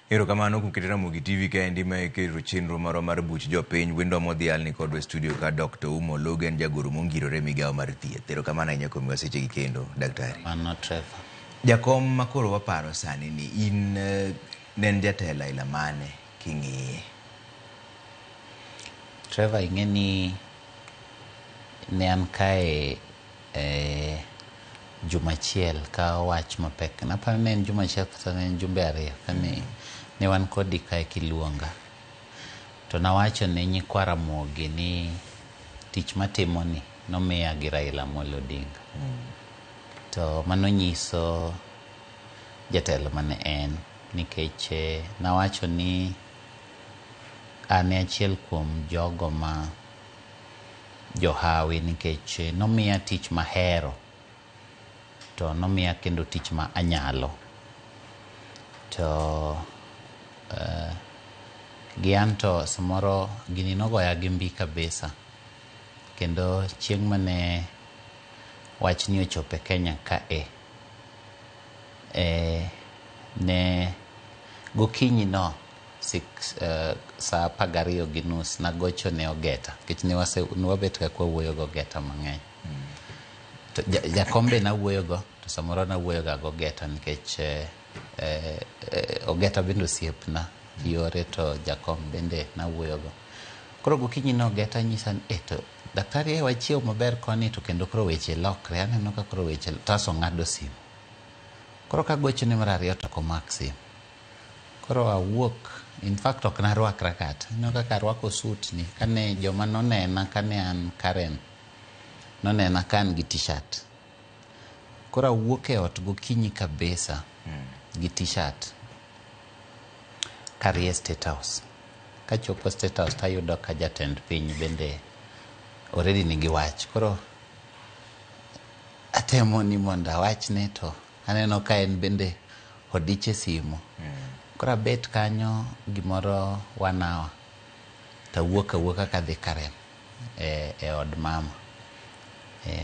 Erokamano kuom keto Ramogi TV kaendi ma iketo chenro marwa mar buch jopiny. Wendwa modhial ni kodwa e studio ka Dr. Ouma Oluga en jagoro mongirore e migawo mar thieth. Erokamano ahinya kuom miwa sechegi kendo, daktari. Mano Trevor. Jakom ma koro waparo sani ni in ne en jatelo aila mane king'iye? Trevor ing'e ni ne an kae e juma achiel ka wach mapek. Naparo ni en juma achiel kata ne en jumbe ariyo kane ne wan kodi kae kiluonga. To nawacho ne nyikwa Ramogi ni tich matimo ni nomiya gi Raila Amolo Odinga. To mano nyiso jatelo mane en nikech nawacho ni an e achiel kuom jogo ma johawi nikech nomiya tich mahero to nomiya kendo tich ma anyalo. To gi anto samoro gini nogoya gi mbi kabisa. Kendo chieng' mane wachni ochopo e Kenya kae, ne gokinyi no saa 12:30 nagocho ne Ogeta nikech ne wabet ka kwawuoyo gi Ogeta mang'eny. To jakom be nawuoyo go to samoro nawuoyo ga gi Ogeta nikech Ogeta bende osiepna yore to jakom bende nawuoyo go. Koro gokinyi no Ogeta nyisa ni to daktari wachiew maber koni to kendo koro weche lokre aneno ka koro weche to ong'ado simu. Koro kagochone mar ariyo to ok omak simu. Koro awuok, in fact ok narwakra kata. Ineno kaka arwako suit ni kane joma nonena kane an Karen nonena ka an gi t-shirt. Koro awuok e ot gokinyi kabisa gi t-shirt karie State House. Kachopo State House tayudo ka jatend piny bende already nigi wach. Koro atemo ni mondo awachne to aneno ka en bende odich e simu. Koro abet kanyo gimoro 1 hour tawuok awuoka kadhi Karen e od mama.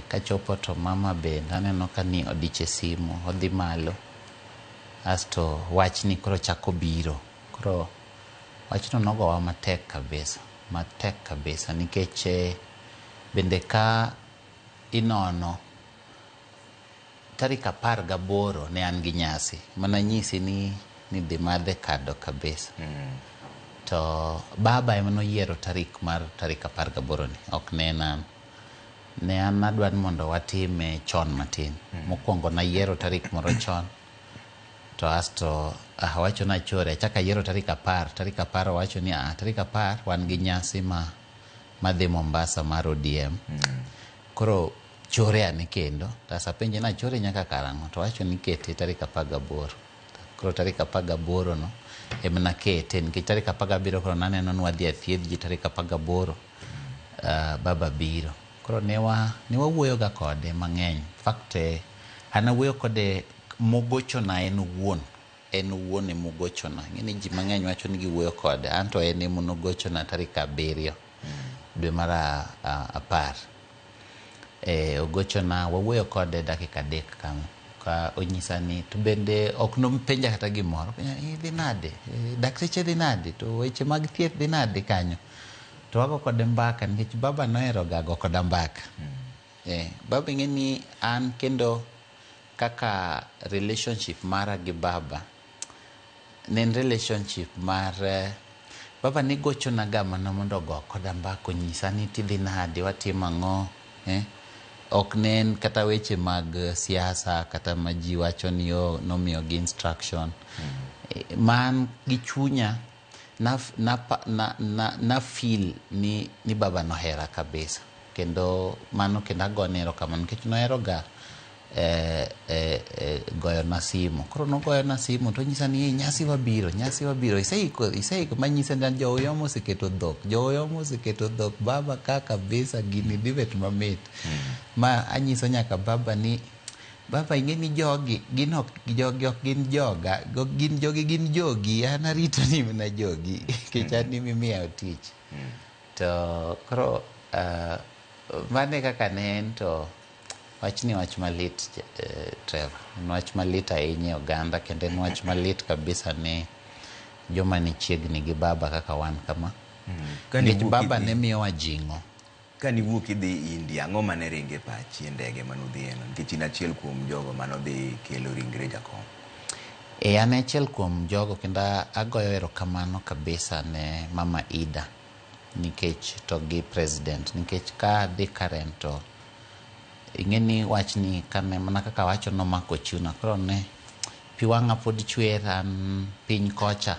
Kachopo to mama bende aneno ka ni odich e simu, odhi malo. Asto wachni koro chako biro. Koro wachno nogowa matek kabisa, matek kabisa nikech bende ka inono tarik 18 ne an gi nyasi mananyisi ni dhi madhe kado kabisa. To baba ema noyiero tarik mar tarik 18 ni, ok ne en an. Ne an adwa ni mondo watime chon matin. Mokwongo nayiero tarik moro chon to asto awacho ni achore achako ayiero tarik 10. Tarik 10 owacho ni tarik 10 wan gi nyasi madhi Mombasa mar ODM. Koro chore ane kendo. To apenje ni achore nyaka karang'o? To owacho ni kete tarik 18. Koro tarik 18 no ema nakete nikech tarik 17 koro naneno ni wadhi athiedh ji tarik 18 baba biro. Koro ne wawuoyo ga kode mang'eny. In fact an awuoyo kode mogochona en owuon. En owuon emogochona. Ing'e ni ji mang'eny wacho ni giwuoyo kode. Anto en ema nogochona tarik 7 dwe mar 10. Ogochona wawuoyo kode dakika 3 kama. Ka onyisa ni to bende ok nopenja kata gimoro. Idhi nade? Dakteche dhi nade? To weche mag thieth dhi nade kanyo? To wago kode mbaka nikech baba nohero ga go koda mbaka. Baba ing'e ni an kendo kaka relationship mara gi baba ne en relationship mar baba ne gochona ga mana mondo ogo koda mbaka onyisa ni tidhi nade watimo ang'o. Ok ne en kata weche mag siasa kata ma ji wacho ni nomiyogi instruction. Man gi chunya na feel ni baba nohera kabisa. Kendo mano kendo agone erokamano nikech nohero ga goyona simu. Koro nogoyona simu to onyisa ni nyasi wabiro, nyasi wabiro. Iseiko manyise ni jo Uyoma oseketo dhok, jo Uyoma oseketo dhok baba ka kabisa gini dhi bet mamit. Ma anyiso nyaka baba ni baba ing'e ni jogi gin ok jogi ok gin joga, gin jogi gin jogi, an arito ni mana jogi nikech an ema imiya tich. To koro mano e kaka ne en to wachni wach malit Trevor. En wach malit ahinya e oganda kendo en wach malit kabisa ne joma ni chiegni gi baba kaka wan kama. Nikech baba ne miyowa jing'o. Kane iwuok idhi India, ang'o mane ringo e pachi e ndege mane udhiyeno? Nikech in achiel kuom jogo mane odhi kelo ringre jakom. E an achiel kuom jogo kendo agoyo erokamano kabisa ne Mama Ida nikech to gi president nikech ka adhi Karen to ing'e ni wachni kane mana kaka awacho nomako chunya koro ne pi wang'a pod chwer an piny kocha.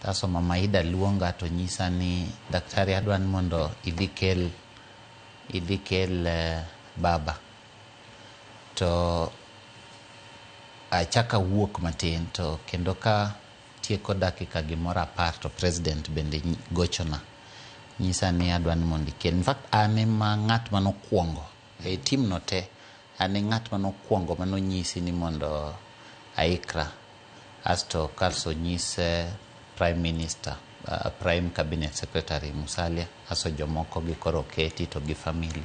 Kaso Mama Ida luonga to nyisa ni daktari adwa ni mondo idhi kel baba. To achako awuok matin to kendo ka tieko dakika gimoro 10 to president bende gochona. Nyisa ni adwa ni mondo ikel. In fact an ema ng'at manokwongo e team no te, an e ng'at manokwongo manonyisi ni mondo aikra. Asto kaso nyis Prime Minister, Prime Cabinet Secretary Musalia, aso jomoko gi koro keti to gi family.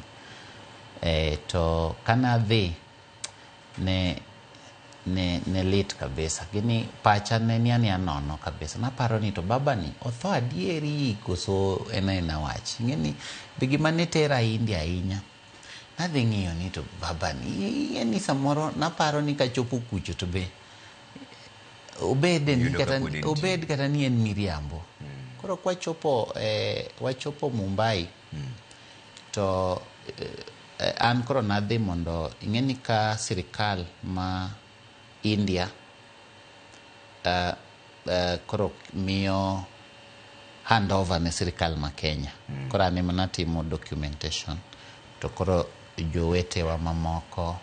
To kanadhi ne lit kabisa. Gini pacha ne ni ania nono kabisa. Naparo ni to baba ni otho adieri koso en aena wach. Ing'e ni be gima ne tera India ahinya. Nadhi ng'iyo ni to baba ni ing'e ni samoro naparo ni kachopo kucho to be obed kata ni en miriambo. Koro kwachopo wachopo Mumbai to an koro nadhi mondo ing'e ni ka sirikal ma India koro miyo handover ne sirikal ma Kenya. Koro an ema natimo documentation to koro jowetewa mamoko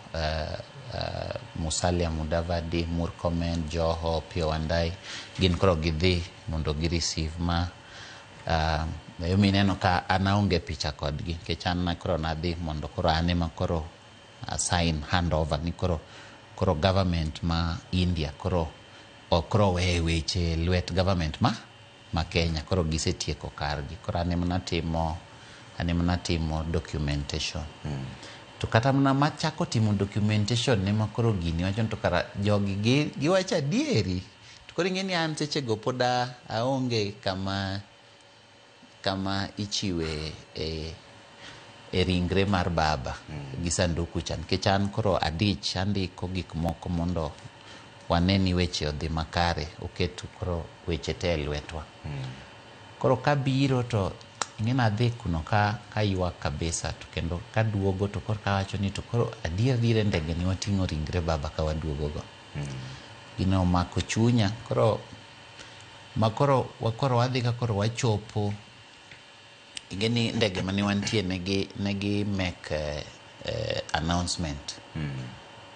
Musalia Mudavadi, Murkomen, Joho, Opiyo Wandayi gin koro gidhi mondo gi receive ma mineno ka an aonge picha kodgi nikech an koro nadhi mondo koro an ema koro sign handover ni koro government ma India koro ok wewe weche lwet government ma Kenya koro gisetieko kargi. Koro an ema natimo documentation. To kata mana machako timo documentation ne ma koro gini wacho to kara jogi giwacho adieri. To koro ing'e ni an sechego pod aonge kama ichiwe e ringre mar baba gi sanduku cha nikech an koro adich andiko gik moko mondo wane ni weche odhi makare oket koro weche te e lwetwa. Koro kabiro to ing'e nadhi kuno ka ywak kabisa to kendo kaduogo to koro kawacho ni to koro adier e ndege ni wating'o ringre baba ka waduogo go. Gino omako chunya koro makoro koro wadhi ka koro wachopo ing'e ni ndege mane wantie negi make announcement.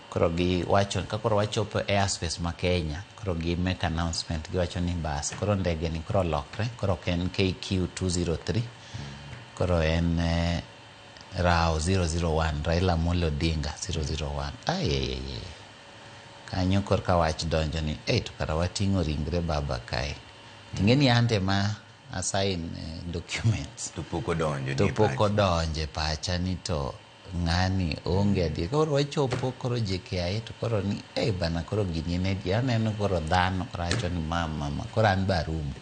Koro giwacho ka koro wachopo airspace ma Kenya koro gi make announcement giwacho ni bas koro ndege ni koro lokre koro ok en KQ 203 koro en RAO 001 Raila Amolo Odinga 001. Ai kanyo korka wach donjo ni to kara wating'o ringre baba kae. Ting'e ni ante ma assign documents to pok odonjo to pok odonje pacha ni to ng'ani onge adier. Koro wachopo koro JKIA to koro ni bana koro gini en adier aneno koro dhano koro awacho ni mama koro an be arumo.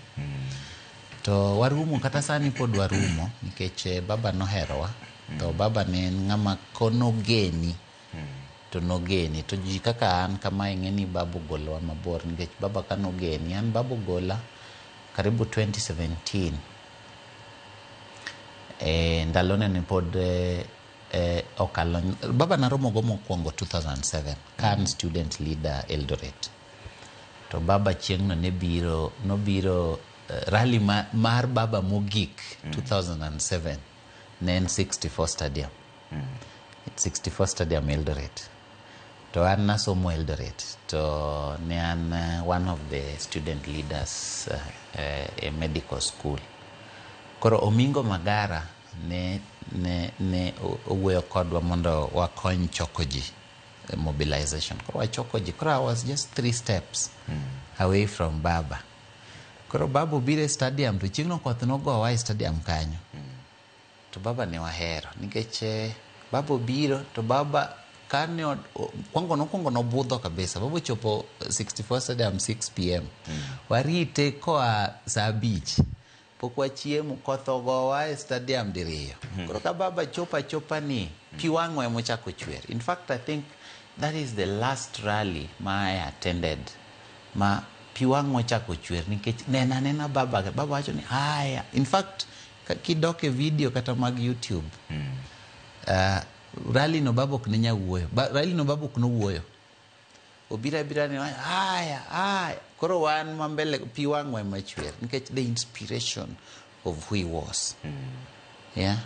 To warumo kata sani pod warumo nikech baba noherowa to baba ne en ng'ama konogeni to nogeni to ji kaka an kama ing'e ni baba ogolowa mabor nikech baba kanogeni an baba ogola karibu 2017 ndalone ne pod okalo. Baba naromo go mokwongo 2007 ka an student leader Eldoret. To baba chieng'no ne biro nobiro rally mar baba mogik 2007 ne en 64 Stadium. 64 Stadium Eldoret. To an nasomo Eldoret to ne an one of the student leaders e medical school. Koro Omingo Magara ne owuoyo kodwa mondo wakony choko ji mobilization. Koro wachoko ji. Koro I was just 3 steps away from baba. Koro baba obiro e stadium to chieng'no koth nogowa e stadium kanyo. To baba ne wahero nikech baba obiro to baba Kane kwango nokwongo nobudho kabisa. Baba ochopo 64 Stadium 6 pm. Warite koa saa 5. Pok wachiemo, koth ogowa e stadium diriyo. Koro ka baba chopo achopa ni, pi wang'wa emochako chwer. In fact, I think that is the last rally ma I attended ma pi wang'wa ochako chwer nikech nena nena baba, baba wacho ni haya. In fact, kidok e video kata mag YouTube, rally no baba ok ne nyal wuoyo. Rally no baba ok nowuoyo. Obiro abira ni haya haya. Koro wan ma mbele pi wang'wa ema chwer nikech the inspiration of who he was. Yeah.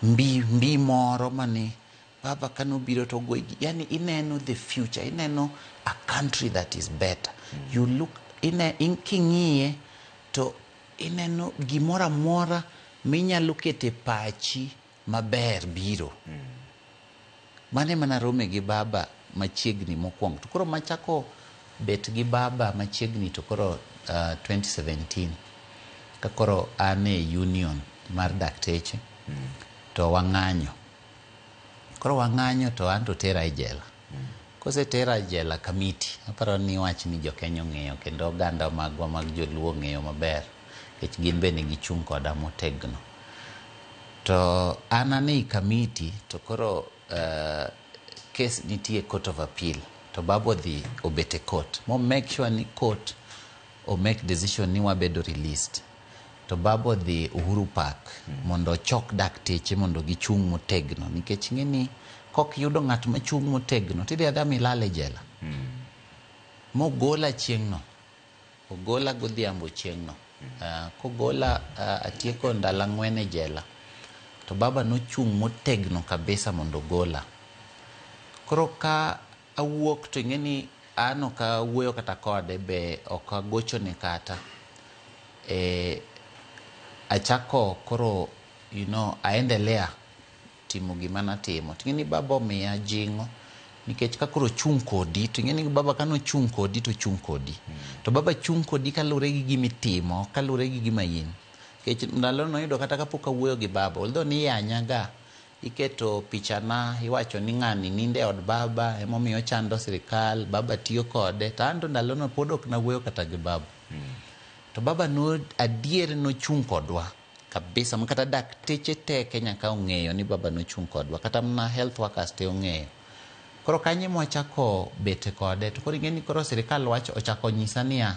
Mbi mbi moro mane baba kanobiro to goyi, yani ineno the future, ineno a country that is better. You look ine in king'iye to ineno gimoro amora minyalo kete pachi maber biro. Mane mana rome gi baba machiegni mokwongo. To koro machako bet gi baba machiegni to koro 2017 ka koro an e union mar dakteche to wang'anyo. Koro wang'anyo to an to tera e jela. Kosetera e jela Kamiti, aparo ni wach ni jokenya ong'eyo kendo oganda magwa mag joluo ong'eyo maber nikech gin be ne gichung' koda motegno. To an ane i Kamiti to koro case nitie Court of Appeal to baba odhi obet e court mo make sure ni court o make decision ni wabedo released. To baba odhi Uhuru Park mondo ochok dakteche mondo gichung' motegno nikech ing'e ni kok yudo ng'at machung' motegno tidhi adhiya milal e jela. Mogola chieng'no. Ogola godhiambo chieng'no. Kogola atieko ndalo 4 e jela. To baba nochung' motegno kabisa mondo ogola. Koro ka awuok to ing'e ni an ok awuoyo kata kode be ok agochone kata. Achako koro aendelea timo gima natimo. To ing'e ni baba omiya jing'o nikech ka koro ochung' kodi to ing'e ni baba kanochung' kodi to ochung' kodi. To baba chung' kodi kaluwore gi gima itimo, kaluwore gi gima in. Nikech ndalo noyudo kata kapok awuoyo gi baba, although niyanya ga, iketo pichana, iwacho ni ng'ani nindo e od baba, emomiyo ochando sirikal, baba tiyo kode. To an to ndalono pod ok nawuoyo kata gi baba. To baba no adier nochung' kodwa kabisa ma kata dakteche te Kenya ka ong'eyo ni baba nochung' kodwa, kata mana health workers te ong'eyo. Koro kanyo ema wachako bete kode to koro ing'e ni koro sirikal wacho ochako nyisa niya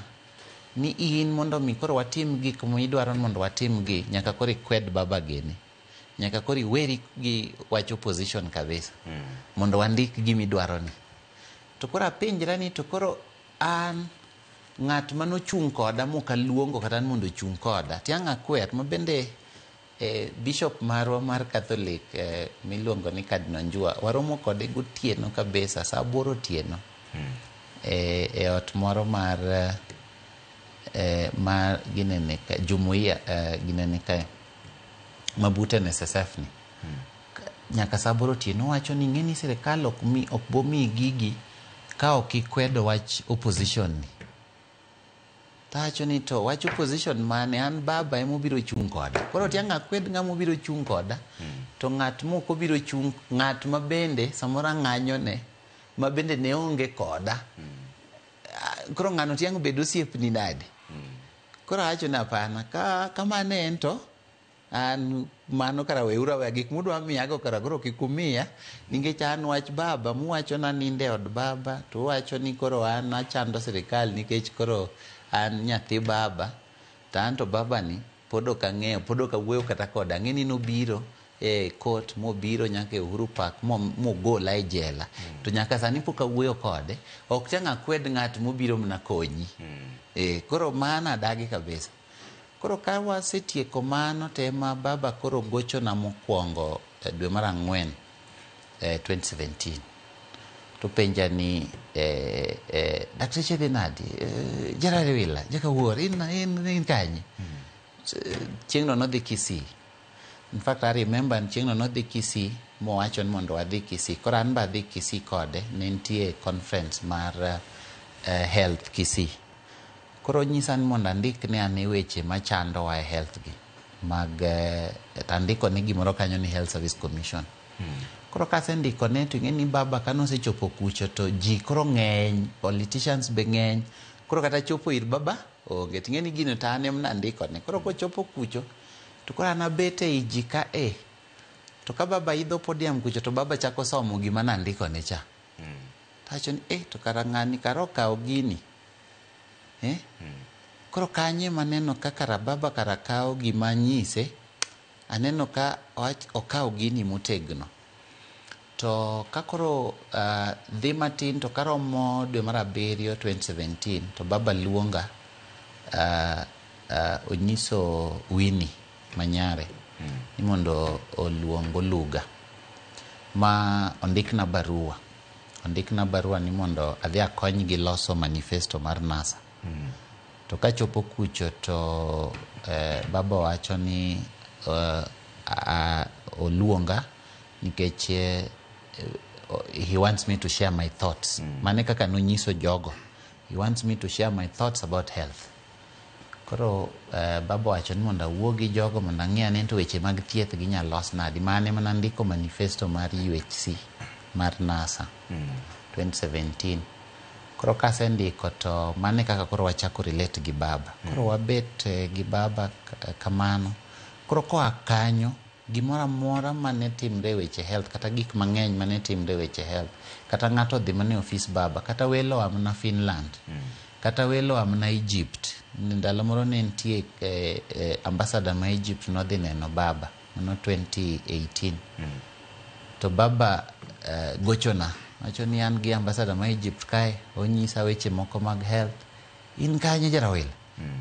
ni in mondo mi koro watim gik midwaro mondo watim gi nyaka koro ikwed baba gini. Nyaka koro iweri gi wach opposition kabisa mondo wandik gimidwaro ni. To koro apenjra ni to koro an ng'at manochung' koda mok aluongo kata ni mondo ochung' koda tiang' akwer ma bende bishop marwa mar Catholic miluongo ni Cardinal Njua waromo kode gotieno kabisa saa 8 otieno e ot moro mar mar ginene ka jumuiya ginene ka mabute NSSF ni nyaka saa 8 otieno wacho ni ing'e ni sirikal ok bomiyi gigi ka ok ikwedo wach opposition ni. Tawacho ni to wach opposition mane an baba emobiro chung' koda. Koro tiang' akwed ng'ama obiro chung' koda to ng'at mok obiro chung' ng'at ma bende samoro ang'anyone ma bende ne onge koda. Koro ng'ano tiang' obed osiepni nade? Koro awacho ni hapana ka kamano en to an mano kara weuru aweya gik mudwa miyago kara koro kik umiya nikech an wach baba muwachona ninde od baba to uwacho ni koro an achando sirikal nikech koro an nyathi baba to an to baba ni pod ok ang'eyo pod ok awuoyo kata kode ang'e ni nobiro e court mobiro nyaka e Uhuru Park mogola e jela to nyaka sani pok awuoyo kode ok tiang' akwed ng'at mobiro mana konyi. Koro mano adagi kabisa. Koro ka wasetieko mano to ema baba koro gochona mokwongo dwe mar 4 2017 to penja ni dakteche dhi nadi Gerald Wila jakawuor in kanye? Chieng'no nodhi Kisii. In fact I remember chieng'no nodhi Kisii mowacho ni mondo wadhi Kisii. Koro an be adhi Kisii kode ne nitie conference mar health Kisii. Koro nyisa ni mondo andik ne ane weche machandowa e health gi mag to andiko ni gimoro kanyo ni Health Service Commission. Koro kasendikone to ing'e ni baba kanosechopo kucho to ji koro ng'eny, politicians be ng'eny. Koro kata chopo ir baba onge. Ting'e ni gino to an ema nandikone. Koro kochopo kucho to koro an abet ei ji ka e. To ka baba idho podium kucho to baba chako somo gima nandikone cha. Tawacho ni to kara ng'ani kara okawo gini. Koro kanye maneno ka kara baba kara kawo gima nyise, aneno ka okawo gini motegno. To ka koro dhi matin to karomo dwe mar 7 2017 to baba luonga, onyiso Winnie Manyare ni mondo oluong Oluga ma ondikna barua. Ondikna barua ni mondo adhi akonygi loso manifesto mar NASA. To kachopo kucho to baba wacho ni oluonga nikech he wants me to share my thoughts. Mane kaka nonyiso jogo. He wants me to share my thoughts about health. Koro baba wacho ni mondo awuo gi jogo mondo ang'i ane to weche mag thieth ginyalo los nadi. Mane mana ndiko manifesto mar UHC mar NASA 2017. Koro kasendiko to mane kaka koro wachako relate gi baba. Koro wabet gi baba kamano. Koro koa kanyo gimoro amora mane timre e weche health kata gik mang'eny mane timre e weche health kata ng'ato odhi mana e ofis baba kata welo oa mana Finland kata welo oa mana Egypt. Ndalo moro ne nitie ambassador ma Egypt nodhi neno baba mano 2018. To baba gochona wacho ni an gi ambassador ma Egypt kae onyisa weche moko mag health. In kanye Jarawil?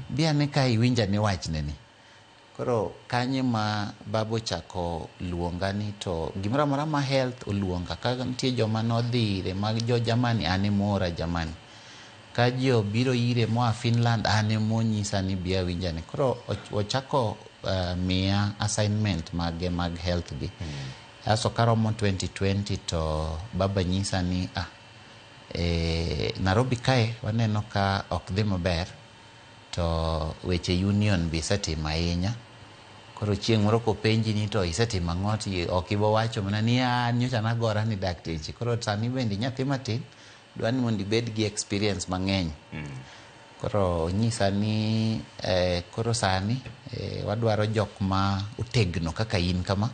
Bi ane kae iwinj ane wachne ni. Koro kanye ma baba ochako luonga ni to gimoro amora ma health oluonga. Ka nitie joma nodhi ire mag jo Germany, an ema oora Germany. Ka ji obiro ire moa Finland, an ema onyisa ni bi awinj ane. Koro ochako miya assignment mage mag health gi. Aso karomo 2020 to baba nyisa ni Nairobi kae waneno ka ok dhi maber to weche union be isetimo ahinya. Koro chieng' moro kopenji ni to isetimo ang'o to ok ibo wacho mana ni nyocha nagora ni dakteche. Koro sani bende nyathi matin dwa ni mondo ibed gi experience mang'eny. Koro onyisa ni koro sani wadwaro jok ma otegno kaka in kama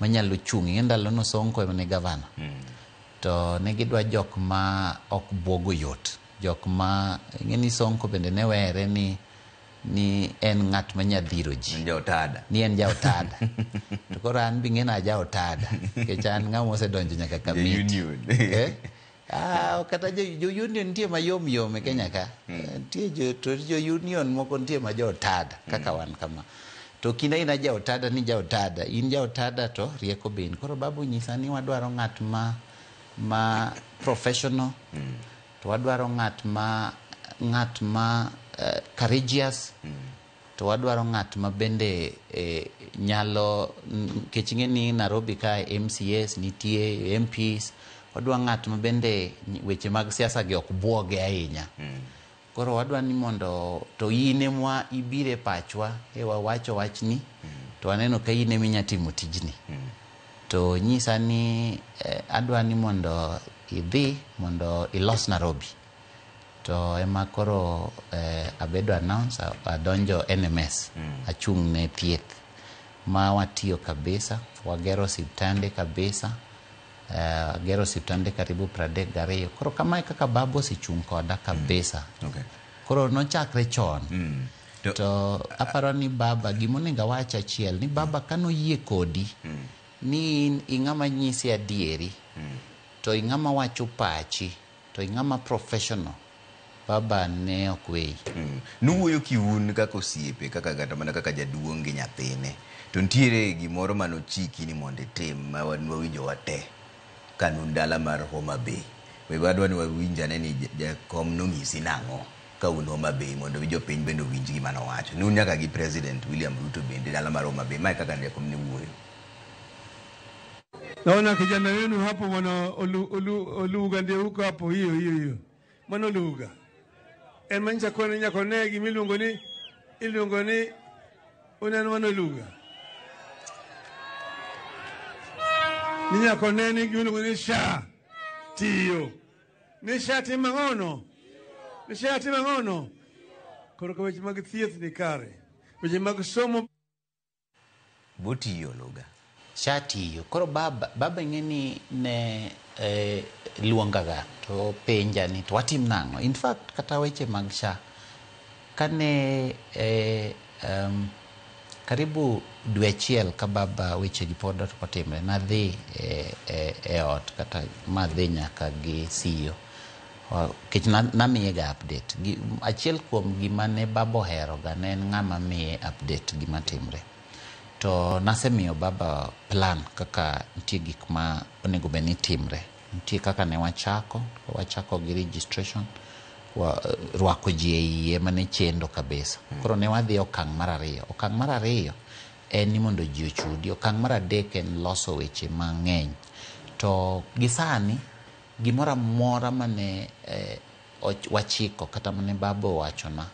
manyalo chung'. Ing'e ndalono Sonko ema ne gavana. To ne gidwa jok ma ok buogo yot. Jok ma ing'e ni Sonko bende ne were ni en ng'at ma nyadhiro ji. Jaotada. Ni en jaotada. To koro an be ing'e ni ajaotada. Nikech an ng'ama osedonjo nyaka kamiti. Kata jo union nitie mayom yom e Kenya ka. Nitie jo union moko nitie ma jaotada kaka wan kama. To kinde in jaotada ni jaotada, in jaotada to rieko be in. Koro babu nyisa ni wadwaro ng'at ma professional. To wadwaro ng'at ma courageous. To wadwaro ng'at ma bende nyalo, nikech ing'e ni Nairobi ka MCAs nitie, MPs, wadwa ng'at ma bende weche mag siasa gi ok buoge ahinya. Koro wadwa ni mondo to in ema ibire pachwa e wawacho wachni to waneno ka in ema inya timo tijni. To nyisa ni adwa ni mondo idhi mondo ilos Nairobi. To ema koro abedo announce adonjo NMS achung' ne thieth ma watiyo kabisa, wagero osiptande kabisa. Agero osiptande karibu 32. Koro kamae kaka baba osechung' koda kabisa. Koro nochakre chon. To aparo ni baba gimonego awach achiel ni baba kanoyie kodi ni in ing'ama nyisi adieri to ing'ama wacho pachi to ing'ama professional, baba ne ok weyi. Nuwuoyo kiun kaka osiepe, kaka kata mana kaka jaduong' gi nyathine. To nitiere gimoro manochiki ni mondo itim ma wawinjo wate kanun dala mar Homa Bay. We wadwa ni wawinj ane ni jakom nonyisi nang'o ka un Homa Bay mondo jopiny bende owinj gima nowacho. Nun nyaka gi President William Ruto bende dala mar Homa Bay. Mae kaka jakom ne wuoyo. Naona kijana wenu hapo mwana Oluga ndiye huko hapo, hiyo hiyo hiyo. Mwana Oluga. En mancha kone nyako negi miluongo ni iluongo ni uneno mwana Oluga. Ni nyaka one ni gimiluongo ni SHA tiyo. Ni SHA timo ang'ono? Ni SHA timo ang'ono? Koro ka weche mag thieth ni kare. Weche mag somo Botiyo Oluga. SHA tiyo. Koro baba, baba ing'e ni ne luongaga to penja ni to watim nang'o. In fact, kata weche mag SHA, kane karibu dwe achiel ka baba weche gi pod ok otimre, nadhi e ot kata madhi nyaka gi siyo. Nikech namiye ga update. Achiel kuom gima ne baba oheroga ne en ng'ama miye update gima timre. To nasemiyo baba plan kaka nitie gik ma onego bed ni timre. Nitie kaka ne wachako, wachako gi registration, rwako ji e iye mane chendo kabisa. Koro ne wadhi e okang' mar ariyo. Okang' mar ariyo en ni mondo ji ochudi. Okang' mar adek en loso weche mang'eny. To gi sani, gimoro amora mane wachiko kata mane baba owachona,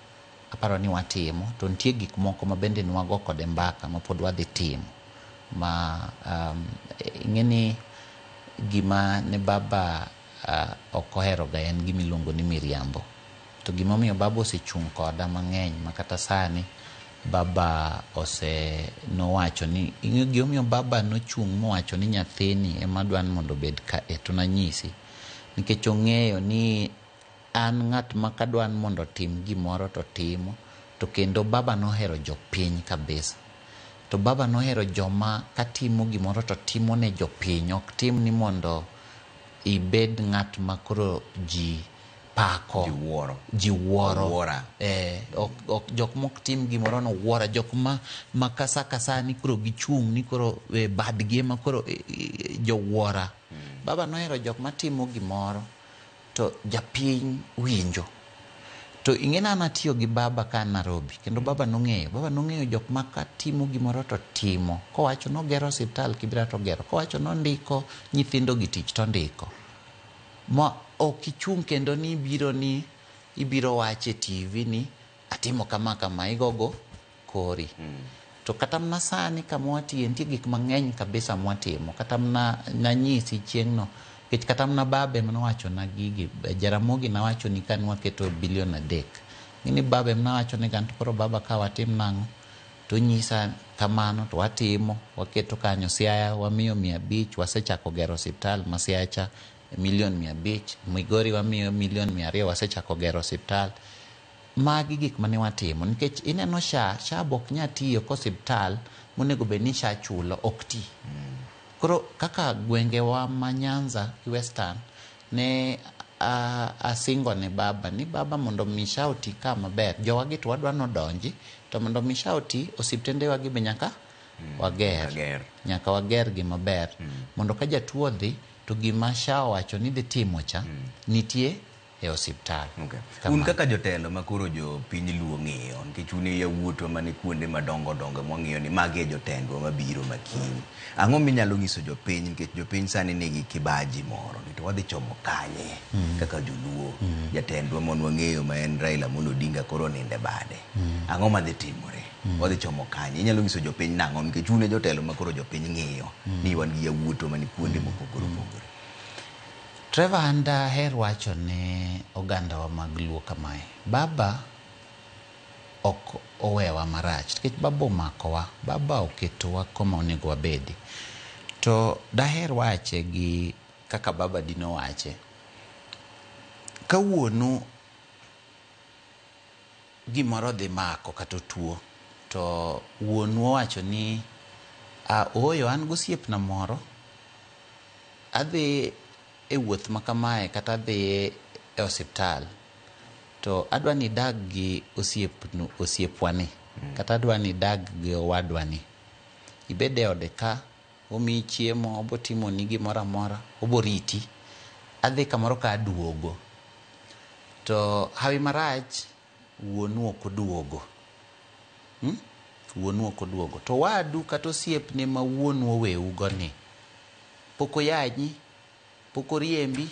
aparo ni watimo, to nitie gik moko ma bende nwago kode mbaka ma pod wadhi timo. Ma ing'e ni gima ne baba ok oheroga en gima iluongo ni miriambo. To gimomiyo baba osechung' koda mang'eny ma kata sani baba ose nowacho ni ing'e gimomiyo baba nochung' mowacho ni nyathini ema dwa ni mondo obed ka e to nanyisi. Nikech ong'eyo ni an ng'at ma kadwa ni mondo otim gimoro to timo, to kendo baba nohero jopiny kabisa. To baba nohero joma katimo gimoro to timo ne jopiny, ok tim ni mondo ibed ng'at ma koro ji pako. Ji wuoro. Ji wuoro. Wuora. Ok, jok mok tim gimoro no wuora, jok ma kasa kasa ni koro gichung' ni koro badgi ema koro jowuora. Baba nohero jok matimo gimoro to japiny winjo. To ing'e ni an atiyo gi baba ka an Nairobi, kendo baba nong'eyo. Baba nong'eyo jok ma katimo gimoro to timo. Kowacho nogero osiptal Kibra to ogero. Kowacho nondiko nyithindo gi tich to ondiko. Ma ok ichung' kendo ni ibiro ni ibiro wacho e TV ni atimo kama kama, igogo kori. To kata mana sani kama watiye nitie gik mang'eny kabisa mwatimo. Kata mana nanyisi chieng'no, nikech kata mana baba ema nowachona gigi. Jaramogi nawacho ni ka nwaketo bilion 3. Ng'eni baba ema nawacho ni to koro baba ka watim nang'o? To onyisa kamano to watimo, waketo kanyo Siaya wamiyo 500, wasechako gero osiptal ma Siaya cha milion 500, Migori wamiyo milion 200, wasechako gero osiptal. Magi gik mane watimo nikech ineno SHA, SHA be ok nyal tiyo ka osiptal monego bed ni SHA chulo ok ti. Koro kaka gwengewa ma Nyanza gi Western ne asingo ne baba ni baba mondo mi SHA oti ka maber, jowagi to wadwa nodonji, to mondo mi SHA oti, osiptendewa gi be nyaka wager. Nyaka wager gi maber. Mondo ka jatuo odhi to gima SHA owacho ni dhi timo cha nitie e osiptal. Okay. Un kaka jotelo ma koro jopiny Luo ng'iyo, nikech un e yawuotwa mane kuonde madongo dongo mwang'iyo ni magi e jotendwa mabiro makiny. Ang'o minyalo nyiso jopiny, nikech jopiny sani nigi kibaji moro ni to wadhi chomo kanye kaka joluo. Jatendwa mon wang'eyo ma en Raila Amolo Odinga koro oninde bade. Ang'o madhi timore? Wadhi chomo kanye? Inyalo nyiso jopiny nang'o nikech un e jotelo ma koro jopiny ng'iyo ni wan gi yawuotwa mani kuonde mopogore opogore. Trevor, an daher wacho ne ogandawa mag Luo kamae. Baba ok owewa marach, nikech baba omakowa, baba oketowa koma onego wabedi. To daher wache gi kaka baba dino wache. Kawuono gimoro dhi mako kata otuo, to wuonu owacho ni ooyo an gosiepna moro, adhi e wuoth ma kamae kata adhi e osiptal, to adwa ni idag gi osiepwani, kata adwa ni idag gi owadwani. Ibed e ode ka, omiyi chiemo, obotimoni gimoro amora, oboriti. Adhi kamoro ka aduogo. To hawi marach, wuonu ok oduogo. Wuonu ok oduogo. To wadu kata osiepne ma wuonu oweugo ni, pok oyanyi, pok oriembi,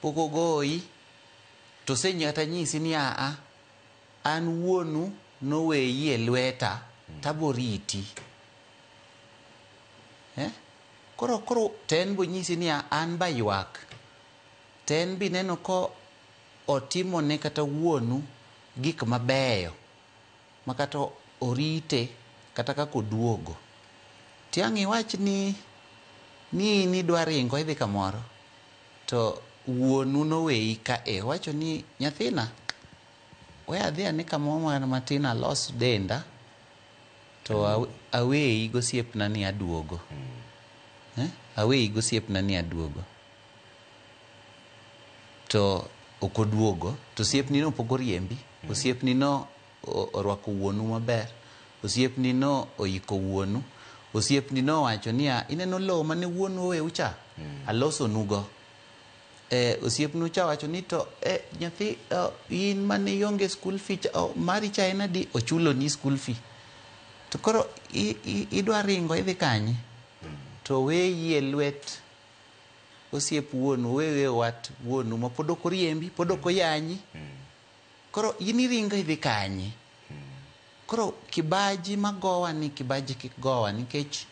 pok ogoyi, to osenyata nyisi ni aa, an wuonu noweyi e lweta, taboriti. Koro to en bonyisi niya an ba ywak. To en bi neno ko otimone kata wuonu gik mabeyo ma kata orite kata kaka oduogo. Tiang' iwach ni in idwa ringo idhi kamoro to wuonu noweyi ka e owacho ni nyathina we adhi ane kamoro matin alos denda to aweyi gosiepna ni aduogo. Aweyi gosiepna ni aduogo. To ok oduogo to osiepni no pok oriembi. Osiepni no orwako wuonu maber. Osiepni no oiko wuonu. Osiepni no owacho niya ineno lowo mane wuonu oweu cha alosonugo. Osiepnu cha wacho ni to nyathi in mane ionge school fee cha, mari cha en adi ochuloni school fee. To koro idwa ringo idhi kanye? To weyi e lwet osiep wuonu, wewe wat wuonu ma pod ok oriembi, pod ok oyanyi. Koro in iringo idhi kanye? Koro kibaji magowa ni kibaji kik gowa nikech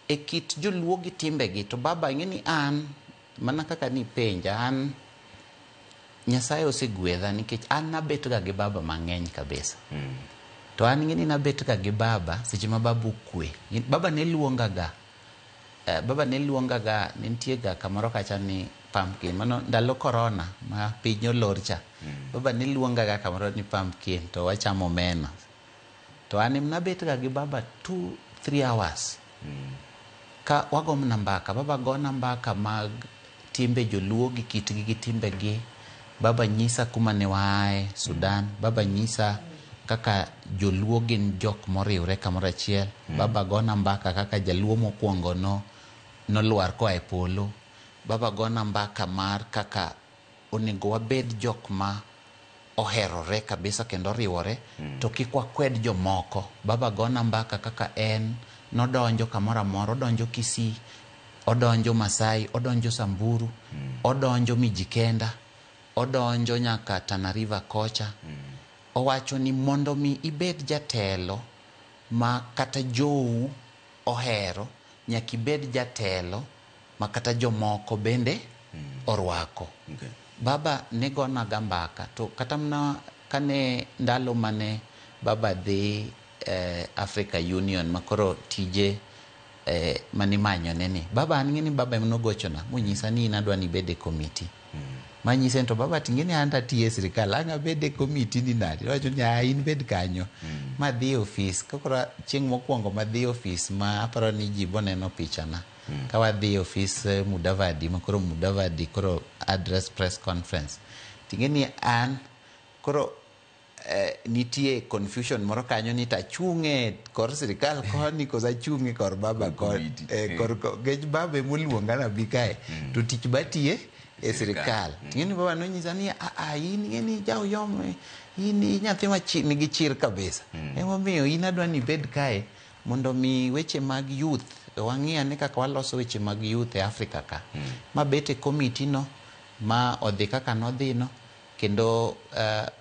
e kit joluo gi timbegi to baba ing'e ni an mana kaka ni penja an Nyasaye osegwedha nikech an nabet ga gi baba mang'eny kabisa. To an ing'e ni nabet ga gi baba seche ma baba okwe. Baba ne luonga ga. Baba ne luonga ga ne nitie ga kamoro kacha ni pumpkin mano ndalo corona ma piny olor cha. Baba ne luonga ga kamoro ni pumpkin to wachamo omena. To an ema nabet ga gi baba 2-3 hours. Ka wago mana mbaka, baba gona mbaka mag timbe joluo gi kitgi gi timbegi. Baba nyisa kuma ne waaye Sudan. Baba nyisa kaka joluo gin jok moriwre kamoro achiel. Baba gona mbaka kaka jaluo mokwongo no nolwar koa e polo. Baba gona mbaka mar kaka onego wabed jok ma oherore kabisa kendo oriwore to kik wakwed jomoko. Baba gona mbaka kaka en nodonjo kamoro amora, odonjo Kisii, odonjo Masai, odonjo Samburu, odonjo Mijikenda, odonjo nyaka Tana River kocha. Owacho ni mondo mi ibed jatelo ma kata jou ohero, nyaka ibed jatelo ma kata jomoko bende orwako. Baba ne gona ga mbaka to kata mana kane ndalo mane baba dhi Africa Union ma koro tije manimanyone ni baba an ng'e ni baba ema nogochona monyisa ni in adwa ni ibed e komiti. Manyise ni to baba ting'e ni an tatiyo e sirikal ang' abed e komiti ni nadi. Owacho ni in bed kanyo. Madhi e ofis kakoro chieng' mokwongo madhi e ofis ma aparo ni ji boneno pichana. Ka wadhi e ofis Mudavadi ma koro Mudavadi koro address press conference. Ting'e ni an koro nitie confusion moro kanyo ni tachung' e kor sirikal koni koso achung' e kor baba koni. Kor nikech baba emoluonga nabi kae to tich batiye e sirikal. Ting'e ni baba nonyisa ni in ing'e ni jauyom in nyathi ma nigi chir kabisa. Emomiyo in adwa ni ibed kae mondo mi weche mag youth wang'i ane kaka waloso weche mag youth e Afrika ka. Ma bet e komiti no ma odhi kaka nodhi no kendo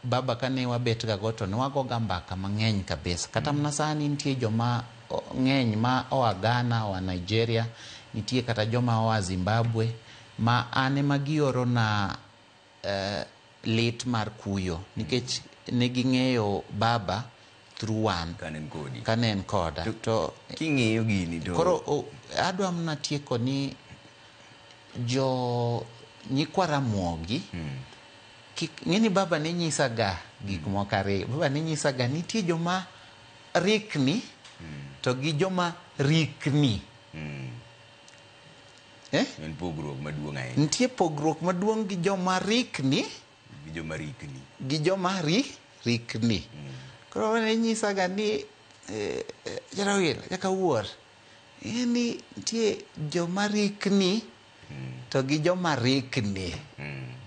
baba kane wabet ga go to ne wago ga mbaka mang'eny kabisa. Kata mana sani nitie joma ng'eny ma oa Ghana, oa Nigeria, nitie kata joma oa Zimbabwe ma an ema gioro na lit mar kuyo nikech ne ging'eyo baba through one kane en koda. To king'iyo gini to koro adwa mana tieko ni jo nyikwa Ramogi ng'eni baba ne nyisa ga gik moko ariyo. Baba ne nyisa ga nitie joma rikni to gi joma rikni. En pogruok maduong' ahinya. Nitie pogruok maduong' gi joma rikni gi joma rikni. Gi joma rikni. Koro ne nyisa ga ni Jarawil kaka wuor ni nitie joma rikni to gi joma rikni.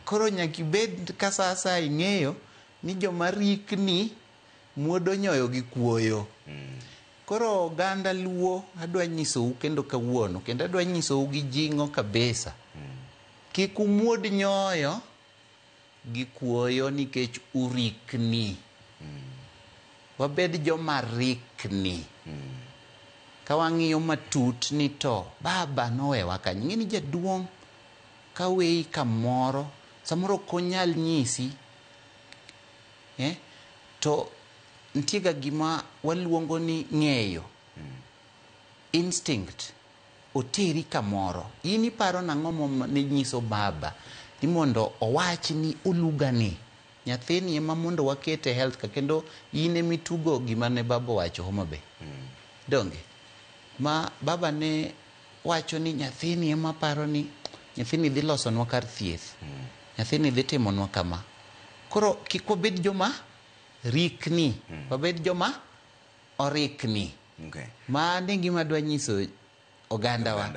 Koro nyaka ibed ka sa asaya ing'eyo ni joma rikni muodo nyoyo gi kuoyo. Koro oganda luo adwa nyisou kendo kawuono kendo adwa nyisou gi jing'o kabisa. Kik umuod nyoyo gi kuoyo nikech urikni. Wabed joma rikni. Ka wang'iyo matut ni to baba nowewa kanye. Ing'e ni jaduong' ka weyi kamoro, samoro ok onyal nyisi, to nitie ga gima waluongo ni ng'eyo. Instinct. Oteri kamoro. In iparo nang'o ne nyiso baba ni mondo owach ni Oluga ni nyathini ema mondo wakete e health ka, kendo in emitugo gima ne baba owacho Homa Bay. Donge? Ma baba ne wacho ni nyathini ema paro ni nyathini dhi losonwa kar thieth. Nyathini dhi timonwa kama. Koro kik wabed joma rikni, wabed joma orikni. Mano e gima adwa nyiso ogandawa.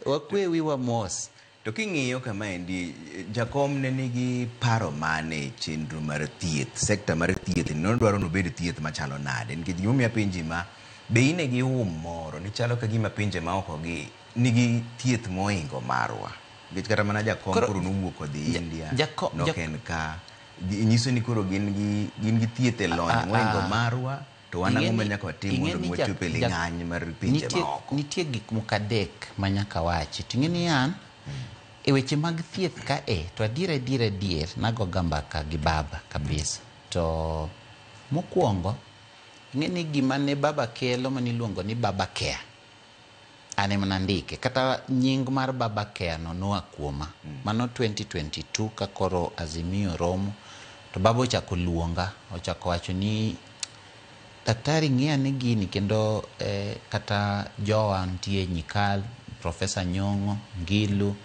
Wakwe wiwa mos. To king'iyo kama endi, jakom ne nigi paro mane e chenro mar thieth, sekta mar thieth ni nodwaro ni obed thieth machalo nade? Nikech gimomiyo apenji ma, be in gi hum moro ni chalo ka gima pinje maoko gi nigi thieth moingo marwa? Nikech kata mana jakom koro nowuok odhi India, nok en ka, nyiso ni koro gin gi thieth e lony moingo marwa. To wan ang'o ma nyaka watim mondo mi wachop e ling'any mar pinje maoko? Nitie gik moko adek ma nyaka wachi. To ing'e ni an, e weche mag thieth ka e, to adier adier adier, nagoga mbaka gi baba kabisa. To mokwongo, ing'e ni gima ne baba kelo maniluongo ni Baba Care, an ema nandike. Kata nying mar Baba Care no noa kuoma. Mano 2022 ka koro Azimio romo, to baba ochako luonga, ochako wacho ni daktari ng'i ane gini kendo kata jowa nitie Nyikal, Professor Nyong'o, Ngilu,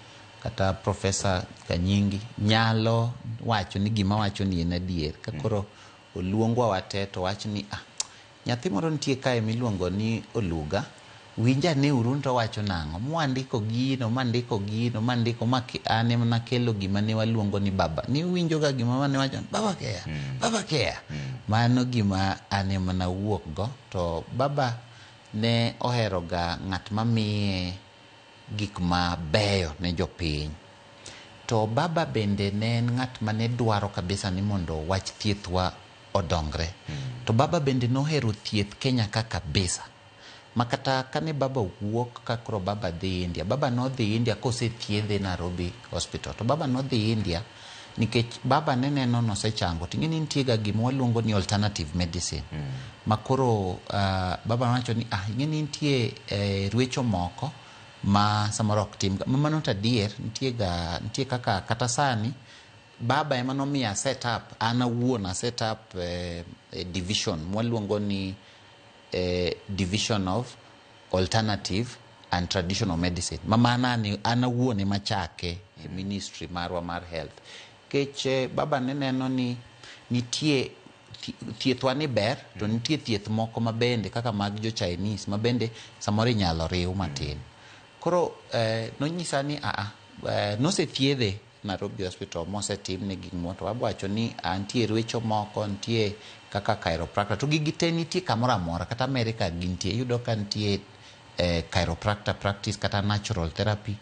kata Professor Kanyingi nyalo wacho ni gima wacho ni en adier. Ka koro oluongwa wate to wach ni nyathi moro nitie kae miluongo ni Oluga, winj ane uru to wacho nang'o. Mwandiko gino, mandiko gino, mandiko ma an ema nakelo gima ne waluongo ni baba. Ni uwinjo ga gima ne wacho Baba Care, Baba Care. Mano gima an ema nawuok go. To baba ne ohero ga ng'at mamiye gik mabeyo ne jopiny. To baba bende ne en ng'at mane dwaro kabisa ni mondo wach thiethwa odongre. To baba bende nohero thieth Kenya ka kabisa. Ma kata kane baba wuok ka koro baba dhi India, baba nodhi India kosethiedhe Nairobi Hospital. To baba nodhi India nikech baba ne neno nosechango. To ing'e ni nitie ga gima waluongo ni alternative medicine. Ma koro baba nowacho ni ing'e ni nitie rwecho moko ma samoro ok tim. Mano to adier, nitie kaka kata sani baba ema nomiya set up, an awuon a set up division mwaluongo ni division of alternative and traditional medicine. Ma mana an awuon ema chake e ministry marwa mar health. Kech baba ne neno ni nitie thiethwa ni ber, to nitie thieth moko mabende kaka mag jo Chinese mabende samoro inyalo riw matin. Koro nonyisa ni nosethiedhe Nairobi Hospital mosetimne gik moko, to baba wacho ni nitie rwecho moko, nitie kaka chiropractor, to gigi te nitie kamoro amora, kata America gintie, iyudo ka nitie chiropractor practice kata natural therapy,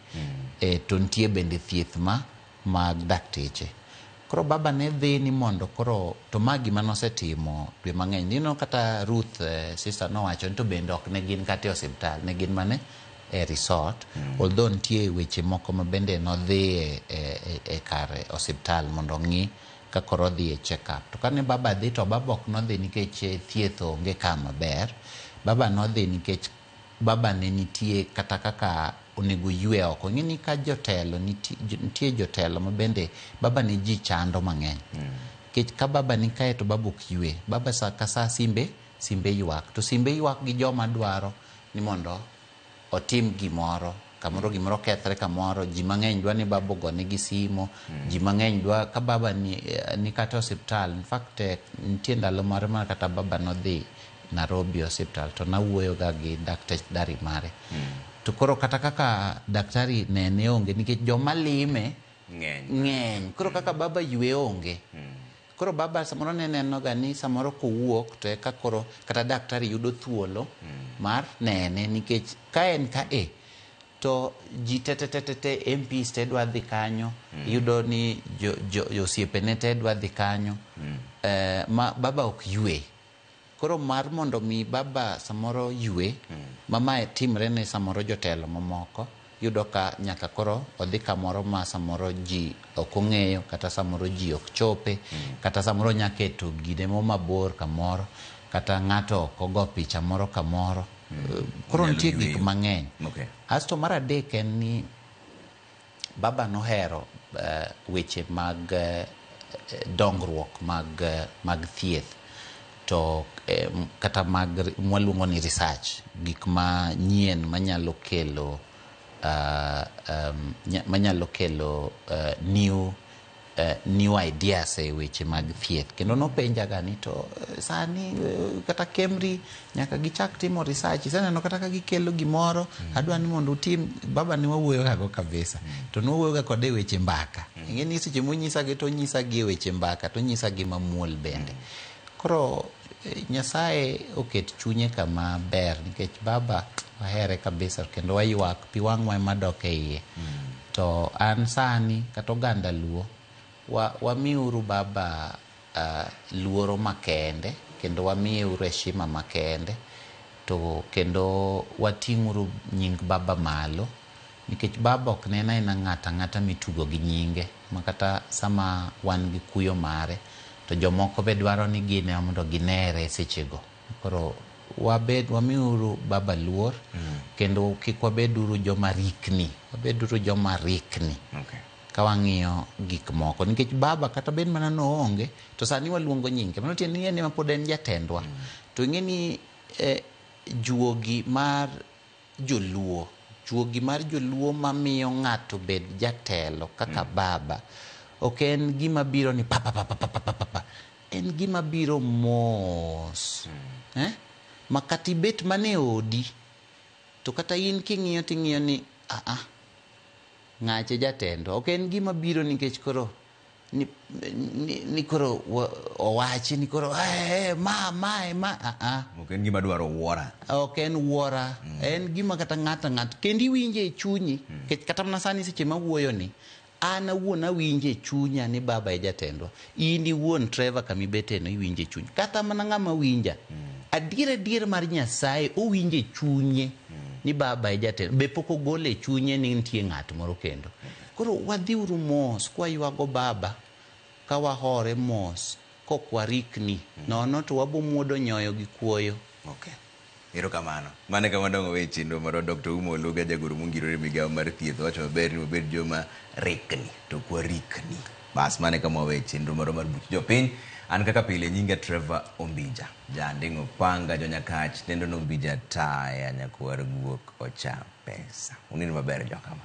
to nitie bende thieth ma mag dakteche. Koro baba ne dhi ni mondo koro, to ma gima nosetimo dwe mang'eny. Nino kata Ruth sister nowacho ni to bende ok ne gin kata e osiptal, ne gin mane e resort, although nitie weche moko ma bende nodhi e kar osiptal mondo ong'i ka koro odhi e check up. To kane baba dhi to baba ok nodhi nikech thieth onge kama ber. Baba nodhi nikech baba ne nitie kata kaka onego ywe oko. Ing'e ni ka jotelo nitie jotelo ma bende baba ne ji chando mang'eny. Nikech ka baba ni kae to baba ok ywe. Baba sa ka sa simbe ywak. To simbe ywak gi joma dwaro ni mondo otim gimoro. Kamoro gimoro kethre kamoro, ji mang'eny dwa ni baba ogonegi simo, ji mang'eny dwa ka baba ni kata osiptal. In fact, nitie ndalo moro ma kata baba nodhi Nairobi osiptal to nawuoyo ga gi daktari mare. To koro kata kaka daktari nene onge nikech joma lime ng'eny. Koro kaka baba ywe onge. Koro baba samoro ne neno ga ni samoro kowuok to eka koro kata daktari yudo thuolo mar nene nikech ka en ka e to ji te te te te te MPs te dwa dhi kanyo, iyudo ni jo osiepene te dwa dhi kanyo, ma baba ok ywe. Koro mar mondo mi baba samoro ywe, ma mae timre ne samoro jotelo mamoko, yudo ka nyaka koro odhi kamoro ma samoro ji ok ong'eyo, kata samoro ji ok chope, kata samoro nya keto gine mo mabor kamoro, kata ng'ato ok ogo picha moro kamoro. Koro Onyalo nitie gik yweyo. mang'eny. Okay. Asto mar adek en ni baba nohero weche mag dongruok mag thieth to kata mag mwaluongo ni research, gik manyien manyalo kelo manyalo kelo new ideas e weche mag thieth. Kendo nopenjaga ni to sani kata KEMRI nyaka gichak timo research, iseneno kata ka gikelo gimoro, adwa ni mondo utim. Baba ne wawuoyogago kabisa, to nwawuoyoga kode e weche mbaka. Ing'e ni seche monyisagi to onyisagi e weche mbaka, to onyisagi mamuol bende. Koro Nyasaye oket chunye kama ber, nikech baba wahere kabisa kendo waywak, pi wang'wa ema dok e iye. To an sani kata oganda Luo, wamiuru baba luoro makende, kendo wamiuru heshima makende, to kendo wating'uru nying baba malo, nikech baba ok ne en aena ng'ato ang'ata mitugo gi nyinge, ma kata sama wan gi kuyo mare to jomoko be dwaro ni gin ema mondo ginere sechego. Koro wamiuru baba luor, kendo kik wabeduru joma rikni, wabeduru joma rikni. Okay. Ka wang'iyo gik moko, nikech baba kata bed mana noonge to sani waluongo nyinge, mano tiende ni en ema pod en jatendwa. To ing'e ni juogi mar joluo, juogi mar joluo mamiyo ng'ato bed jatelo kaka baba, ok en gima biro ni pa pa pa pa pa pa pa pa, en gima biro mos. Ma kata ibet mana e odi, to kata in king'iyo ting'iyo ni a ng'ache jatendwa. Ok en gima biro nikech koro ni koro owachi ni koro ma ma a a Ok en gima dwaro wuora. Ok en wuora. En gima kata ng'ato ng'ato kendo iwinje e chunyi. Nikech kata mana sani seche mawuoyo ni, an awuon awinje e chunya ni baba e jatendwa. In iwuon Trevor kamibeteno iwinje e chunyi. Kata mana ng'ama winja, adier adier mar Nyasaye owinje e chunye ni baba e jatendwa. Be pok ogole e chunye ni nitie ng'at moro kendo. Koro wadhiuru mos kwaywago baba, ka wahore mos, kok warikni, nono to wabomuodo nyoyo gi kuoyo. Okay. Erokamano. Mano e kama dongo weche chenro marwa. Dr. Ouma Oluga, jagoro mongirore e migawo mar thieth, owacho maber ni wabed joma rikni to ok warikni. Bas, mano e kama wawe chenro marwa mar buch jopiny. An kaka pile nyinga Trevor Ombija, janding'o panga jonyakach, nendo no Ombija taya nyakwar guok ocha pesa. Unind maber jokama.